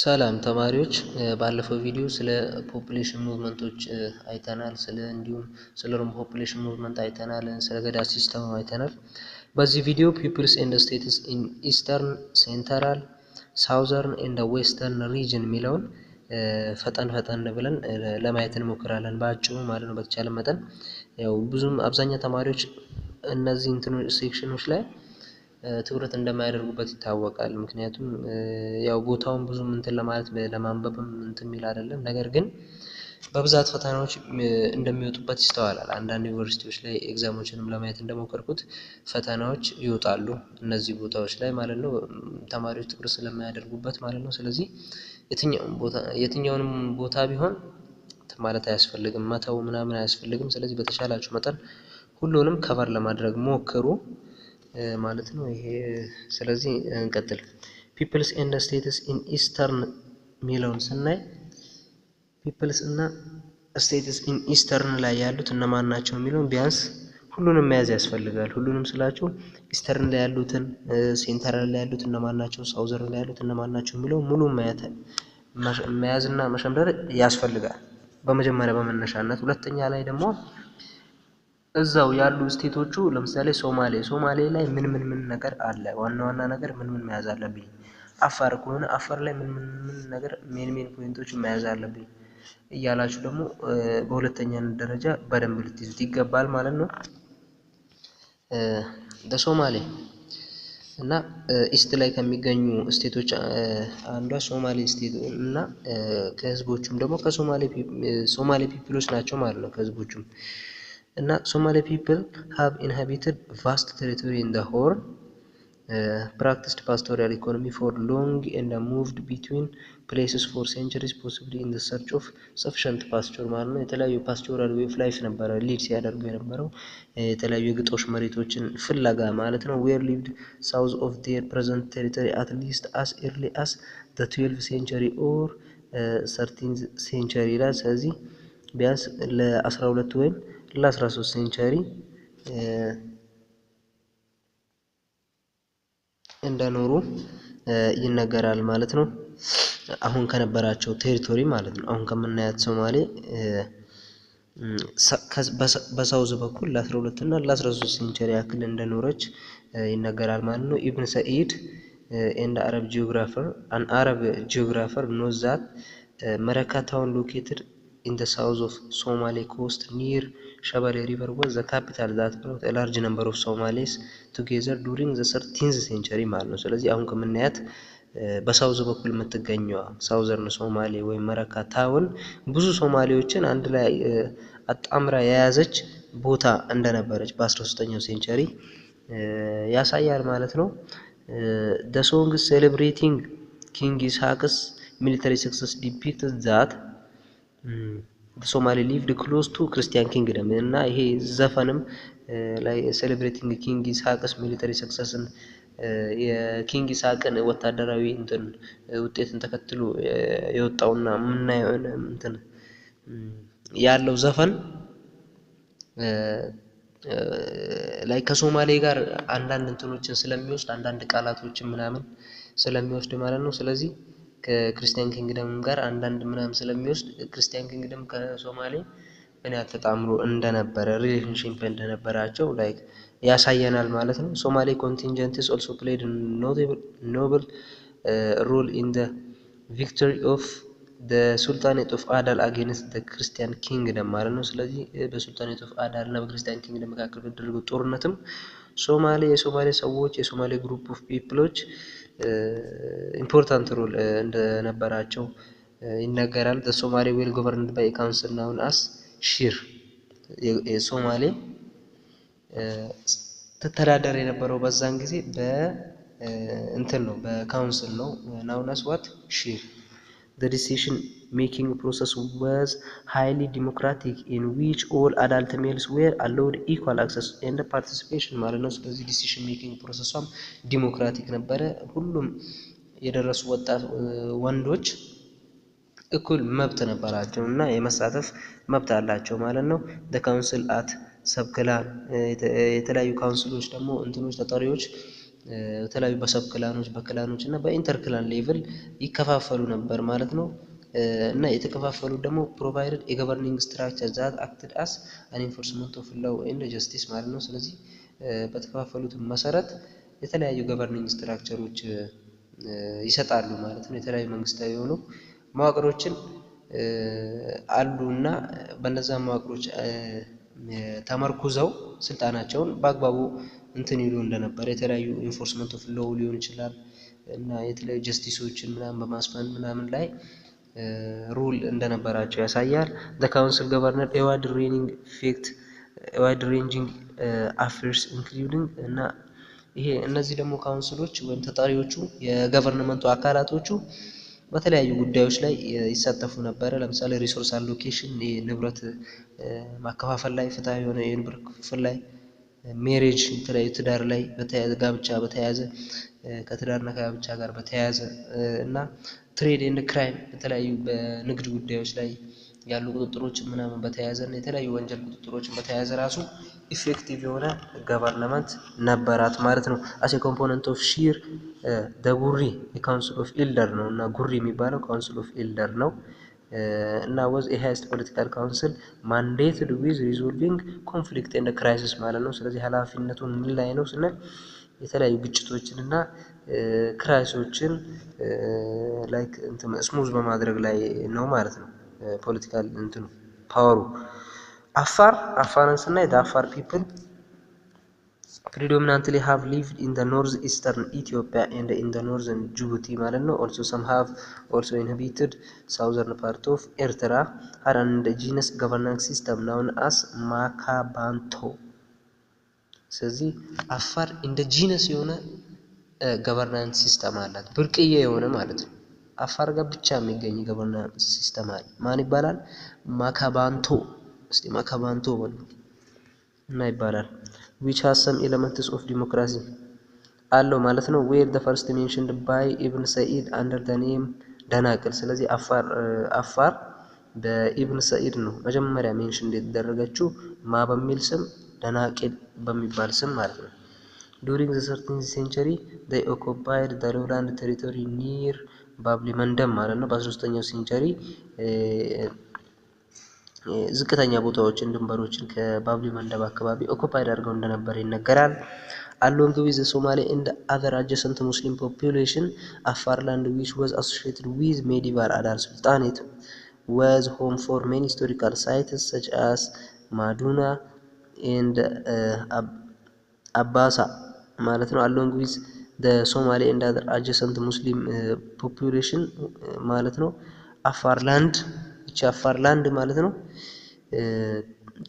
ሰላም ተማሪዎች፣ ባለፈው ቪዲዮ ስለ population movement ኦች አይተናል። ስለ እንዲሁም ስለ ሮም population movement አይተናል። ስለ ገዳ system አይተናል። በዚህ ቪዲዮ peoples and states in eastern፣ central፣ southern and western region የሚለውን ፈጠን ፈጠን ብለን ለማየት እንሞክራለን። በአጭሩ ማለት ነው። በተቻለ መጠን ያው ብዙም አብዛኛው ተማሪዎች እነዚህ እንትኖች section ኦች ላይ ትኩረት እንደማያደርጉበት ይታወቃል። ምክንያቱም ያው ቦታውን ብዙም እንትን ለማለት ለማንበብም እንትን የሚል አይደለም። ነገር ግን በብዛት ፈተናዎች እንደሚወጡበት ይስተዋላል። አንዳንድ ዩኒቨርሲቲዎች ላይ exam ኦችንም ለማየት እንደሞከርኩት ፈተናዎች ይወጣሉ እነዚህ ቦታዎች ላይ ማለት ነው። ተማሪዎች ትኩረት ስለማያደርጉበት ማለት ነው። ስለዚህ የትኛውንም ቦታ ቢሆን ማለት አያስፈልግም፣ መተው ምናምን አያስፈልግም። ስለዚህ በተቻላችሁ መጠን ሁሉንም cover ለማድረግ ሞክሩ ማለት ነው። ይሄ ስለዚህ እንቀጥል። Peoples and states in eastern የሚለውን ስናይ peoples እና states in eastern ላይ ያሉት እነማን ናቸው የሚለውን ቢያንስ ሁሉንም መያዝ ያስፈልጋል። ሁሉንም ስላችሁ eastern ላይ ያሉትን፣ central ላይ ያሉት እነማን ናቸው፣ southern ላይ ያሉት እነማን ናቸው የሚለው ሙሉ መያዝና መሸምደድ ያስፈልጋል። በመጀመሪያ በመነሻነት፣ ሁለተኛ ላይ ደግሞ እዛው ያሉ state ኦቹ ለምሳሌ ሶማሌ ላይ ምን ምን ምን ነገር አለ፣ ዋና ዋና ነገር ምን ምን መያዝ አለብኝ። አፋር ከሆነ አፋር ላይ ምን ምን ምን ነገር main main point ኦችን መያዝ አለብኝ እያላችሁ ደግሞ በሁለተኛ ደረጃ በደንብ ልትይዙት ይገባል ማለት ነው። ሶማሌ እና east ላይ ከሚገኙ state ኦች አንዷ ሶማሌ state እና ከህዝቦቹም ደግሞ ከሶማሌ ሶማሌ people ኦች ናቸው ማለት ነው። ከህዝቦቹም እና Somali people have inhabited vast territory in the Horn, practiced pastoral economy for long and moved between places for centuries, possibly in the search of sufficient pasture ማለት ነው። የተለያዩ pastoral way of life ነበረ lead ሲያደርጉ የነበረው፣ የተለያዩ የግጦሽ መሬቶችን ፍለጋ ማለት ነው። Were lived south of their present territory at least as early as the 12 century or 13 century ይላል። ስለዚህ ቢያንስ ለ12 ወይም ለ13 century እንደኖሩ ይነገራል ማለት ነው። አሁን ከነበራቸው territory ማለት ነው። አሁን ከምናያት ሶማሌ በ south በኩል ለ12 እና ለ13 century ያክል እንደኖረች ይነገራል ማለት ነው። ኢብን ሰኢድ and Arab geographer, an Arab geographer, note that መረካ town located in the south of Somali coast near Shabelle River was the capital that brought a large number of Somalis together during the 13th century ማለት ነው። ስለዚህ አሁን ከምናያት በ south በኩል የምትገኘዋ southern ሶማሌ ወይም መረካ town ብዙ ሶማሌዎችን አንድ ላይ አጣምራ የያዘች ቦታ እንደነበረች በ13ኛው century ያሳያል ማለት ነው። The songs celebrating King Isaaq's military success depicted that Somali lived close to Christian kingdom። እና ይሄ ዘፈንም ላይ celebrating King Isaaq's military success ን፣ የ King ይስሐቅን ወታደራዊ እንትን ውጤትን ተከትሎ የወጣውና የምናየው እንትን ያለው ዘፈን ላይ ከሶማሌ ጋር አንዳንድ እንትኖችን ስለሚወስድ፣ አንዳንድ ቃላቶችን ምናምን ስለሚወስድ ማለት ነው። ስለዚህ ከ Christian kingdom ጋር አንዳንድ ምናምን ስለሚወስድ Christian kingdom ከሶማሌ ምን ያህል ተጣምሮ እንደነበረ፣ relationship እንደነበራቸው like ያሳየናል ማለት ነው። Somali contingents also played notable role in the victory of the Sultanate of Adal against the Christian kingdom ማለት ነው። ስለዚህ በ Sultanate of Adal እና በ Christian kingdom መካከል በተደረገው ጦርነትም ሶማሌ፣ የሶማሌ ሰዎች፣ የሶማሌ group of people ኦች important role እንደነበራቸው ይነገራል። Somali were governed by council known as ሺር። የሶማሌ ትተዳደር የነበረው በዛን ጊዜ በእንትን ነው፣ በ council ነው፣ known as what? ሺር። The decision making process was highly democratic, in which all adult males were allowed equal access and participation ማለት ነው። ስለዚህ decision making process ኧም democratic ነበረ። ሁሉም የደረሱ ወጣት ወንዶች እኩል መብት ነበራቸው እና የመሳተፍ መብት አላቸው ማለት ነው። The council at sub clan፣ የተለያዩ council ኦች ደግሞ እንትኖች ተጠሪዎች በተለያዩ በ sub clan ኦች፣ በ clan ኦች እና በ inter clan level ይከፋፈሉ ነበር ማለት ነው። እና የተከፋፈሉት ደግሞ provided የ governing structure that acted as an enforcement of law and justice ማለት ነው። ስለዚህ በተከፋፈሉት መሰረት የተለያዩ governing structure ኦች ይሰጣሉ ማለት ነው። የተለያዩ መንግስታዊ የሆኑ መዋቅሮችን አሉ እና በእነዛ መዋቅሮች ተመርኩዘው ስልጣናቸውን በአግባቡ እንትን ይሉ እንደነበረ፣ የተለያዩ enforcement of law ሊሆን ይችላል እና የተለያዩ justice ኦችን ምናምን በማስፈን ምናምን ላይ rule እንደነበራቸው ያሳያል። The council governed a wide ranging effect wide ranging affairs including እና ይሄ እነዚህ ደግሞ council ኦች ወይም ተጠሪዎቹ የ government ኡ አካላቶቹ በተለያዩ ጉዳዮች ላይ ይሳተፉ ነበረ። ለምሳሌ resource allocation፣ ንብረት ማከፋፈል ላይ፣ ፍትሃዊ የሆነ የንብረት ክፍፍል ላይ፣ marriage፣ የተለያዩ ትዳር ላይ በተያያዘ፣ ጋብቻ በተያያዘ፣ ከትዳርና ከጋብቻ ጋር በተያያዘ እና trade and crime፣ በተለያዩ በንግድ ጉዳዮች ላይ ያሉ ቁጥጥሮችን ምናምን በተያያዘ እና የተለያዩ ወንጀል ቁጥጥሮችን በተያያዘ ራሱ effective የሆነ government ነበራት ማለት ነው። As component of shire, the ጉሪ የ council of elder ነው እና ጉሪ የሚባለው council of elder ነው እና was a highest political council mandated with resolving conflict and crisis ማለት ነው። ስለዚህ ኃላፊነቱ ምን ላይ ነው ስንል የተለያዩ ግጭቶችን እና crisis ኦችን like smooth በማድረግ ላይ ነው ማለት ነው። Political እንትኑ power ኡ። አፋር፣ አፋርን ስናይ አፋር people predominantly have lived in the north eastern Ethiopia and in the northern Djibouti ማለት ነው። Also some have also inhabited southern part of Eritrea, had an indigenous governance system known as ማካባንቶ። ስለዚህ አፋር indigenous የሆነ governance system አላት፣ ብርቅዬ የሆነ ማለት ነው። አፋር ጋር ብቻ የሚገኝ governance system አለ። ማን ይባላል? ማካባንቶ። እስቲ ማካባንቶ በሉ እና ይባላል። Which has some elements of democracy አለው ማለት ነው። Were the first mentioned by ኢብን ሰኢድ under the name ደናቅል። ስለዚህ አፋር በኢብን ሰኢድ ነው መጀመሪያ mention የተደረገችው። ማ በሚል ስም? ደናቂል በሚባል ስም ማለት ነው። During the 13th century, they occupied the lowland territory near ባብሊ መንደብ ማለት ነው። በ13ኛው century ዝቅተኛ ቦታዎችን፣ ድንበሮችን ከባብሊ መንደብ አካባቢ occupied አድርገው እንደነበር ይነገራል። Along with Somali and other adjacent Muslim population, Afar land, which was associated with medieval Adal Sultanate, was home for many historical sites such as Maduna and አባሳ ማለት ነው። Along with Somali and other adjacent Muslim population ማለት ነው። አፋር land፣ ይቺ አፋር land ማለት ነው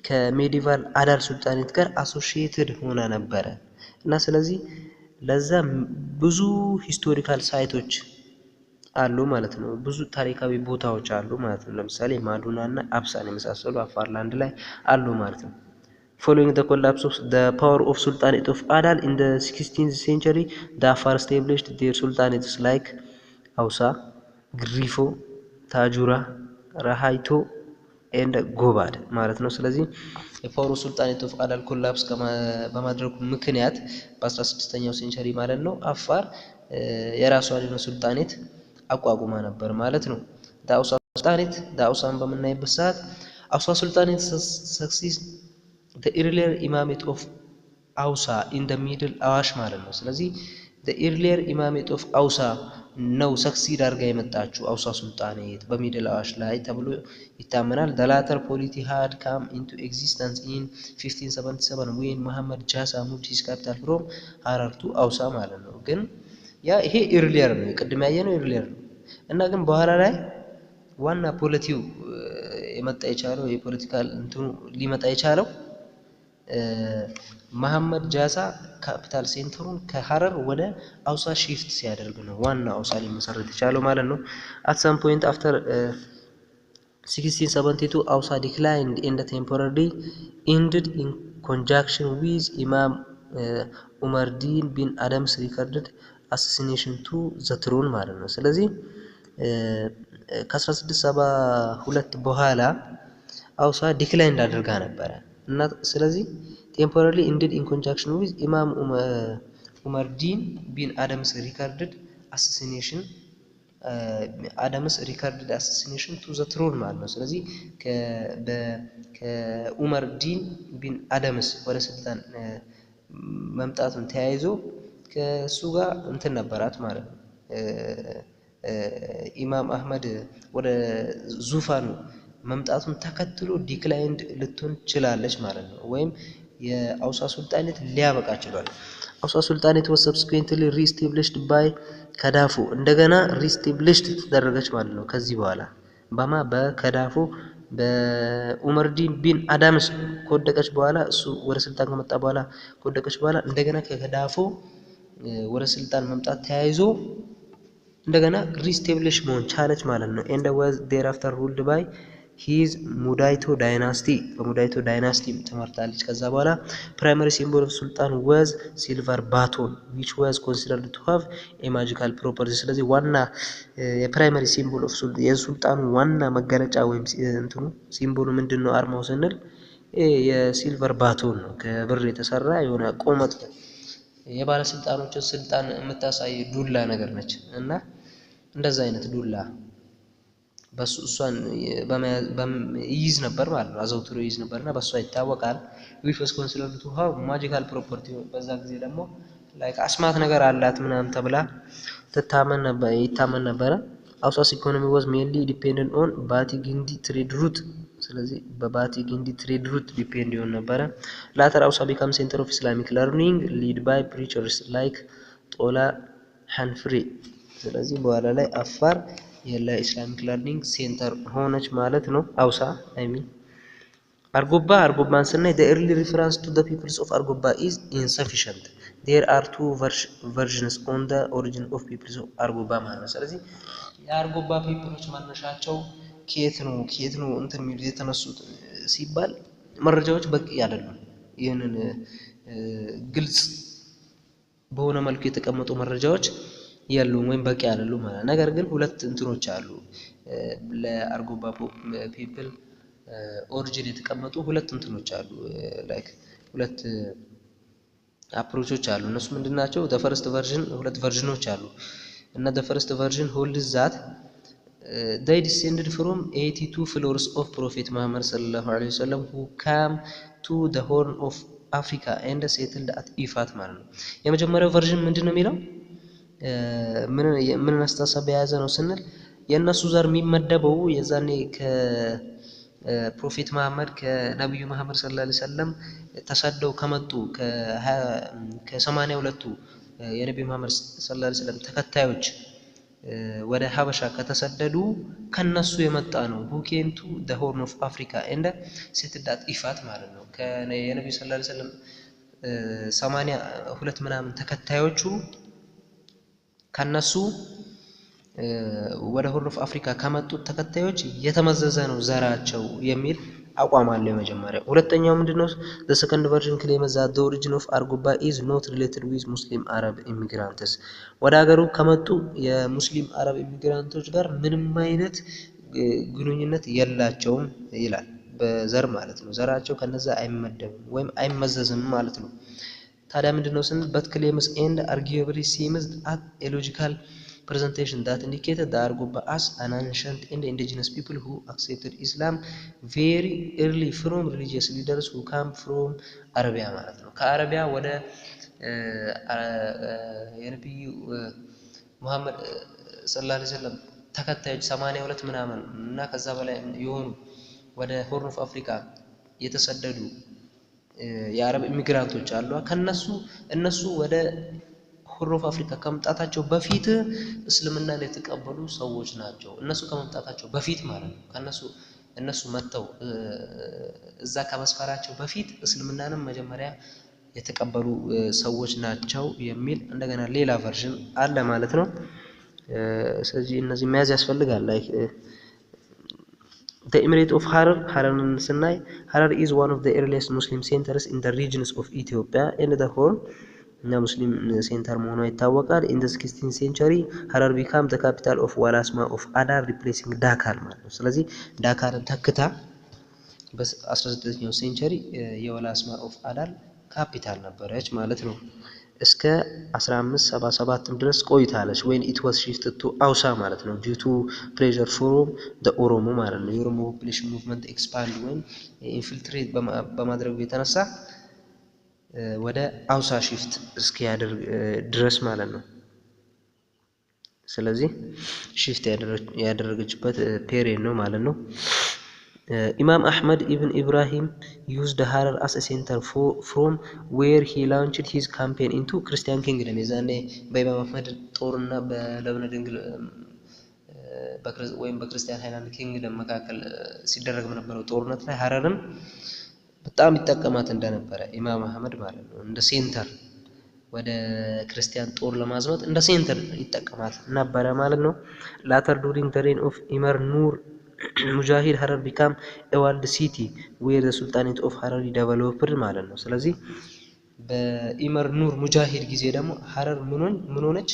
ከ medieval አዳል ሱልጣኔት ጋር associated ሆና ነበረ እና ስለዚህ ለዛ ብዙ historical site ኦች አሉ ማለት ነው። ብዙ ታሪካዊ ቦታዎች አሉ ማለት ነው። ለምሳሌ ማዱና እና አብሳን የመሳሰሉ አፋር land ላይ አሉ ማለት ነው። Following the collapse of the power of Sultanate of Adal in the 16th century, the Afar established their sultanates like Ausa, Grifo, Tajura, Rahaito and ጎባድ ማለት ነው። ስለዚህ የ power Sultanate of Adal collapse በማድረጉ ምክንያት በ16ኛው century ማለት ነው አፋር የራሷን የሆነ ሱልጣኔት አቋቁማ ነበር ማለት ነው። አውሳ ሱልጣኔት፣ አውሳን በምናይበት ሰዓት አውሳ Sultanate succeeds earlier Imamate of አውሳ in the Middle አዋሽ ማለት ነው። ስለዚህ earlier Imamate of አውሳ ነው succeed አድርጋ የመጣችው አውሳ ሱልጣኔት በ Middle አዋሽ ላይ ተብሎ ይታመናል። The latter polity had come into existence in 1577 when መሐመድ ጃሳ moved his capital from ሀረር to አውሳ ማለት ነው። ግን ያ ይሄ earlier ነው፣ ቅድም ያየነው earlier ነው እና ግን በኋላ ላይ ዋና polity ው የመጣ የቻለው የ political እንትኑ ሊመጣ የቻለው መሐመድ ጃሳ capital center ኡን ከሀረር ወደ አውሳ shift ሲያደርግ ነው ዋና አውሳ ሊመሰረት የቻለው ማለት ነው። At some point after 1672, አውሳ declined and temporarily ended in conjunction with ኢማም ኡመርዲን ቢን አደምስ recorded accession to the throne ማለት ነው። ስለዚህ ከ1672 በኋላ አውሳ declined አድርጋ ነበረ እና ስለዚህ temporarily ended in conjunction with ኢማም ኡመርዲን ቢን አደምስ recorded assassination አደምስ recorded assassination to the throne ማለት ነው። ስለዚህ ከኡመር ዲን ቢን አደምስ ወደ ስልጣን መምጣቱን ተያይዞ ከእሱ ጋር እንትን ነበራት ማለት ነው። ኢማም አህመድ ወደ ዙፋኑ መምጣቱን ተከትሎ declined ልትሆን ችላለች ማለት ነው። ወይም የአውሳ ሱልጣኔት ሊያበቃ ችሏል። አውሳ sultanate was subsequently reestablished by ከዳፎ። እንደገና reestablished ተደረገች ማለት ነው። ከዚህ በኋላ በማ በከዳፎ፣ በኡመርዲን ቢን አዳምስ ከወደቀች በኋላ፣ እሱ ወደ ስልጣን ከመጣ በኋላ ከወደቀች በኋላ እንደገና ከከዳፎ ወደ ስልጣን መምጣት ተያይዞ እንደገና reestablish መሆን ቻለች ማለት ነው። And was thereafter ruled by his ሙዳይቶ dynasty። በሙዳይቶ dynasty ተመርታለች። ከዛ በኋላ primary symbol of sultan was silver baton, which was considered to have a magical property። ስለዚህ ዋና የ primary symbol of የሱልጣኑ ዋና መገለጫ ወይም እንትኑ symbol ኡ ምንድን ነው አርማው ስንል የ silver baton ነው። ከብር የተሰራ የሆነ ቆመጥ የባለስልጣኖችን ስልጣን የምታሳይ ዱላ ነገር ነች እና እንደዛ አይነት ዱላ በሱ እሷን ይይዝ ነበር ማለት ነው። አዘውትሮ ይይዝ ነበር እና በእሷ ይታወቃል። Which was considered to have magical property። በዛ ጊዜ ደግሞ like አስማት ነገር አላት ምናምን ተብላ ትታመን ነበር፣ ይታመን ነበረ። Ausa's economy was mainly dependent on ባቲ ጊንዲ trade route። ስለዚህ በባቲ ጊንዲ trade route depend ይሆን ነበረ። Later አውሳ became center of Islamic learning, led by preachers like ጦላ ሐንፍሬ። ስለዚህ በኋላ ላይ አፋር ለ Islamic learning center ሆነች ማለት ነው። አውሳ I mean አርጎባ። አርጎባን ስናይ the early reference to the peoples of አርጎባ is insufficient. There are two versions on the origin of peoples of አርጎባ ማለት ነው። ስለዚህ የአርጎባ people ኦች መነሻቸው ከየት ነው እንትን የሚሉት የተነሱት ሲባል መረጃዎች በቂ አይደሉም። ይህንን ግልጽ በሆነ መልኩ የተቀመጡ መረጃዎች የሉም ወይም በቂ አይደሉም ማለት ነው። ነገር ግን ሁለት እንትኖች አሉ፣ ለአርጎባ people origin የተቀመጡ ሁለት እንትኖች አሉ፣ like ሁለት approach ኦች አሉ። እነሱ ምንድን ናቸው? First version፣ ሁለት version ኖች አሉ እና the first version holds that they descended from 82 followers of Prophet Muhammad ሰለላሁ ዐለይሂ ወሰለም who came to the Horn of Africa and settled at ኢፋት ማለት ነው። የመጀመሪያው version ምንድን ነው የሚለው፣ ምንን አስተሳሰብ የያዘ ነው ስንል የእነሱ ዘር የሚመደበው የዛኔ ከ Prophet መሐመድ፣ ከነቢዩ መሐመድ ሰለላሁ ዐለይሂ ወሰለም ተሰደው ከመጡ ከ82ቱ የነቢዩ መሐመድ ሰለላሁ ዐለይሂ ወሰለም ተከታዮች ወደ ሀበሻ ከተሰደዱ ከነሱ የመጣ ነው። Who came to the Horn of Africa and settled at ኢፋት ማለት ነው። የነቢዩ ሰለላሁ ዐለይሂ ወሰለም 82 ምናምን ተከታዮቹ ከነሱ ወደ Horn of Africa ከመጡት ተከታዮች የተመዘዘ ነው ዘራቸው የሚል አቋም አለው የመጀመሪያው። ሁለተኛው ምንድነው? The second version claims that the origin of አርጎባ is not related with Muslim Arab immigrants። ወደ ሀገሩ ከመጡ የሙስሊም አረብ immigrant ኦች ጋር ምንም አይነት ግንኙነት የላቸውም ይላል። በዘር ማለት ነው። ዘራቸው ከነዛ አይመደብም ወይም አይመዘዝም ማለት ነው። ታዲያ ምንድነው ስንል but claims and arguably seems at a logical presentation that indicated the Argoba as an ancient and indigenous people who accepted Islam very early from religious leaders who came from አረቢያ ማለት ነው። ከአረቢያ ወደ የነቢዩ ሙሐመድ ሰለላሁ ዐለይሂ ወሰለም ተከታዮች 82 ምናምን እና ከዛ በላይ የሆኑ ወደ Horn of Africa የተሰደዱ የአረብ immigrant ኦች አሉ። ከነሱ እነሱ ወደ Horn of Africa ከመምጣታቸው በፊት እስልምናን የተቀበሉ ሰዎች ናቸው። እነሱ ከመምጣታቸው በፊት ማለት ነው። ከነሱ እነሱ መጥተው እዛ ከመስፈራቸው በፊት እስልምናንም መጀመሪያ የተቀበሉ ሰዎች ናቸው የሚል እንደገና ሌላ version አለ ማለት ነው። ስለዚህ እነዚህ መያዝ ያስፈልጋል። Like the Emirate of Harar። ሀረርን ስናይ Harar is one of the earliest Muslim centers in the regions of Ethiopia and the Horn እና Muslim center መሆኗ ይታወቃል። In the 16th century Harar became the capital of ዋላስማ of አዳል, replacing ዳካል ማለት ነው። ስለዚህ ዳካልን ተክታ በ19ኛው century የወላስማ of አዳል ካፒታል ነበረች ማለት ነው። እስከ 1577 ድረስ ቆይታለች። When it was shifted to አውሳ ማለት ነው፣ due to pressure from ኦሮሞ ማለት ነው። የኦሮሞ population movement expand ወይም infiltrate በማድረጉ የተነሳ ወደ አውሳ shift እስኪያደርግ ድረስ ማለት ነው። ስለዚህ shift ያደረገችበት period ነው ማለት ነው። ኢማም አሕመድ ኢብን ኢብራሂም used ሀረር as center from where he launched his campaign into Christian kingdom። የዛኔ በኢማም አሕመድ ጦርና በልብነ ድንግል ወይም በ Christian highland kingdom መካከል ሲደረግ በነበረው ጦርነት ላይ ሀረርን በጣም ይጠቀማት እንደነበረ ኢማም አህመድ ማለት ነው። እንደ center ወደ ክርስቲያን ጦር ለማዝመት እንደ center ይጠቀማት ነበረ ማለት ነው። Later, during the reign of ኢመር ኑር ሙጃሂድ, ሀረር became a walled city where the Sultanate of ሀረሪ developed ማለት ነው። ስለዚህ በኢመር ኑር ሙጃሂድ ጊዜ ደግሞ ሀረር ምን ሆነች?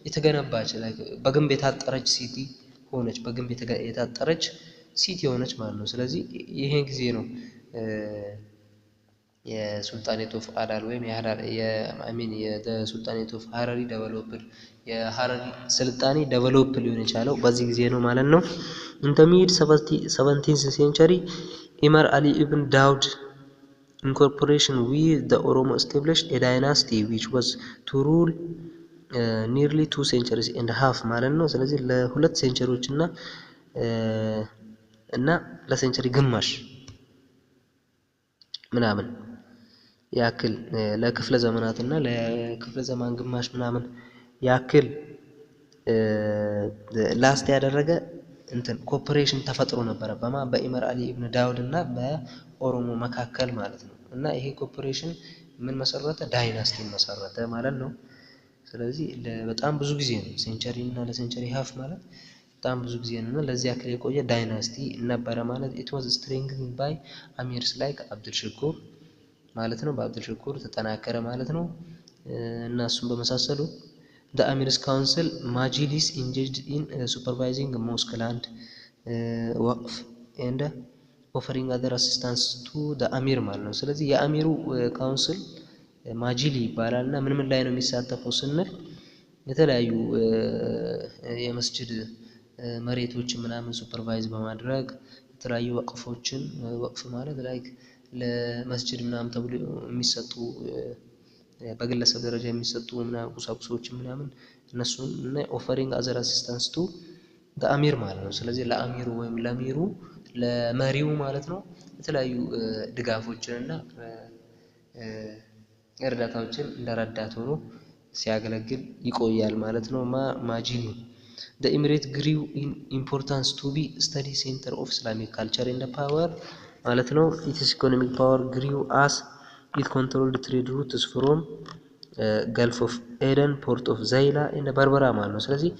የተገነባች፣ በግንብ የታጠረች city ሆነች። በግንብ የታጠረች city ሆነች ማለት ነው። ስለዚህ ይሄን ጊዜ ነው የ Sultanate of አዳል ወይም I mean የ Sultanate of ሀረሪ developed፣ የሀረሪ ስልጣኔ develop ሊሆን የቻለው በዚህ ጊዜ ነው ማለት ነው። In the mid 17th century, ኢመር አሊ ኢብን ዳውድ in cooperation with the Oromo established a dynasty which was to rule nearly 2 centuries and half ማለት ነው። ስለዚህ ለ2 century ዎች እና ለ century ግማሽ ምናምን ያክል፣ ለክፍለ ዘመናት እና ለክፍለ ዘመን ግማሽ ምናምን ያክል last ያደረገ እንትን cooperation ተፈጥሮ ነበረ በኢመር አሊ ኢብን ዳውድ እና በኦሮሞ መካከል ማለት ነው። እና ይሄ cooperation ምን መሰረተ? Dynasty ን መሰረተ ማለት ነው። ስለዚህ በጣም ብዙ ጊዜ ነው። Century እና ለ century half ማለት በጣም ብዙ ጊዜ ነው እና ለዚህ ያክል የቆየ dynasty ነበረ ማለት። It was strengthened by amirs like አብዱል ሽኩር ማለት ነው። በአብዱል ሽኩር ተጠናከረ ማለት ነው እና እሱን በመሳሰሉ። The Amir's Council, Majlis, engaged in supervising mosque land, waqf and offering other assistance to the Amir ማለት ነው። ስለዚህ የአሚሩ council ማጂሊ ይባላል እና ምን ምን ላይ ነው የሚሳተፈው ስንል የተለያዩ የመስጅድ መሬቶችን ምናምን supervise በማድረግ፣ የተለያዩ ወቅፎችን፣ ወቅፍ ማለት like ለመስጅድ ምናምን ተብሎ የሚሰጡ፣ በግለሰብ ደረጃ የሚሰጡ ምናምን ቁሳቁሶችን ምናምን እነሱን እና offering other assistance to አሚር ማለት ነው። ስለዚህ ለአሚሩ ወይም ለሚሩ፣ ለመሪው ማለት ነው፣ የተለያዩ ድጋፎችን እና እርዳታዎችን እንደ ረዳት ሆኖ ሲያገለግል ይቆያል ማለት ነው። ማጂሊ። The emirate grew in importance to be study center of Islamic culture and power ማለት ነው። Its economic power grew as it controlled trade routes from Gulf of Aden, port of Zeila and በርበራ ማለት ነው። ስለዚህ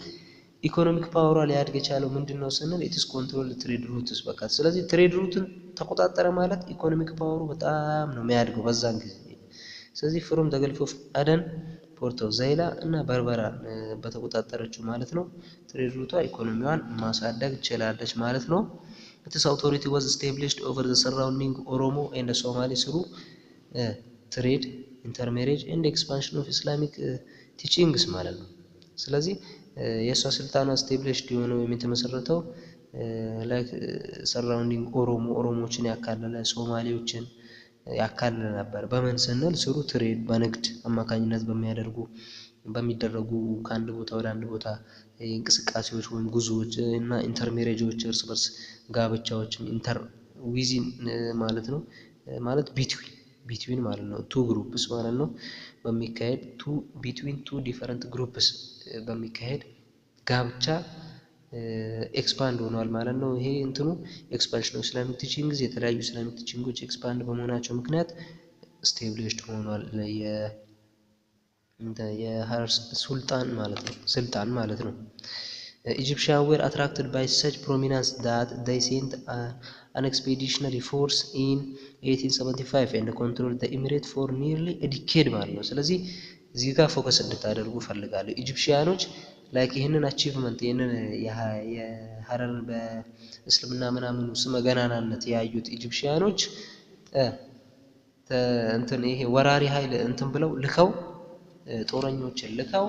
economic power ሯ ሊያድግ የቻለው ምንድን ነው ስንል its control trade routes በቃ። ስለዚህ trade route ን ተቆጣጠረ ማለት economic power ሩ በጣም ነው የሚያድገው በዛን ጊዜ። ስለዚህ from the Gulf of Aden, port of ዘይላ እና በርበራ በተቆጣጠረችው ማለት ነው trade route ቷ ኢኮኖሚዋን ማሳደግ ችላለች ማለት ነው። Its authority was established over the surrounding Oromo and Somali through trade, intermarriage and expansion of Islamic teachings ማለት ነው። ስለዚህ የእሷ ስልጣኗ established የሆነው ወይም የተመሰረተው like surrounding ኦሮሞ፣ ኦሮሞዎችን ያካለለ፣ ሶማሌዎችን ያካለለ ነበር። በምን ስንል through trade፣ በንግድ አማካኝነት በሚደረጉ ከአንድ ቦታ ወደ አንድ ቦታ እንቅስቃሴዎች ወይም ጉዞዎች እና intermarriage ኦች፣ እርስ በርስ ጋብቻዎችን፣ inter within ማለት ነው፣ ማለት between ማለት ነው፣ two groups ማለት ነው፣ በሚካሄድ two between two different groups በሚካሄድ ጋብቻ expand ሆኗል ማለት ነው። ይሄ እንትኑ expansion of Islamic teachings፣ የተለያዩ Islamic teaching ኦች expand በመሆናቸው ምክንያት established ሆኗል የሀረር ሱልጣን ማለት ነው፣ ስልጣን ማለት ነው። Egyptian were attracted by such prominence that they sent an expeditionary force in 1875 and controlled the emirate for nearly a decade ማለት ነው። ስለዚህ እዚህ ጋር focus እንድታደርጉ እፈልጋለሁ። Egyptian ኖች like ይህንን achievement፣ ይህንን የሀረርን በእስልምና ምናምኑ ስመ ገናናነት ያዩት Egyptian ኖች እንትን ይሄ ወራሪ ኃይል እንትን ብለው ልከው ጦረኞችን ልከው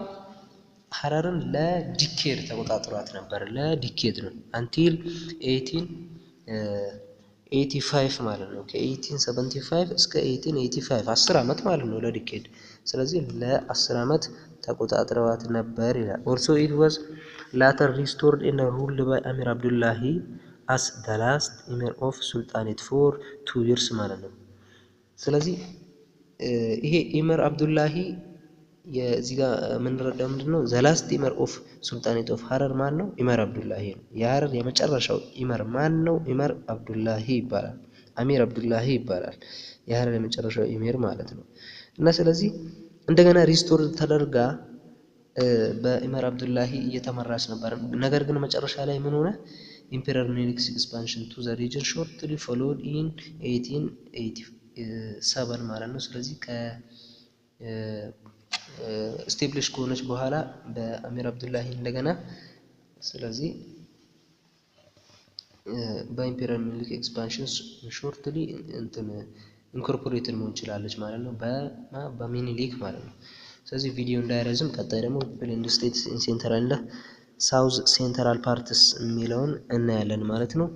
ሀረርን ለ decade ተቆጣጥሯት ነበር። ለ decade ነው፣ until 1885 ማለት ነው። ከ1875 እስከ 1885፣ 10 ዓመት ማለት ነው ለ decade። ስለዚህ ለ10 ዓመት ተቆጣጥረዋት ነበር ይላል። Also, it was later restored and ruled by አሚር አብዱላሂ as the last emir of sultanate for 2 years ማለት ነው። ስለዚህ ይሄ ኢመር አብዱላሂ የዚህ ጋር የምንረዳው ምንድን ነው? The last emir of sultanate of ሀረር ማን ነው? ኢመር አብዱላሂ ነው። የሀረር የመጨረሻው ኢመር ማን ነው? ኢመር አብዱላሂ ይባላል። አሚር አብዱላሂ ይባላል። የሀረር የመጨረሻው ኢሜር ማለት ነው። እና ስለዚህ እንደገና restore ተደርጋ በኢመር አብዱላሂ እየተመራች ነበር። ነገር ግን መጨረሻ ላይ ምን ሆነ? Emperor Menelik's expansion to the region shortly followed in 1887 ማለት ነው። ስለዚህ ከ establish ከሆነች በኋላ በአሚር አብዱላሂ እንደገና፣ ስለዚህ በ Emperor ሚኒሊክ expansion shortly እንትን incorporated መሆን ችላለች ማለት ነው፣ በሚኒሊክ ማለት ነው። ስለዚህ ቪዲዮ እንዳይረዝም ቀጣይ ደግሞ people and states in central እና south central parts የሚለውን እናያለን ማለት ነው።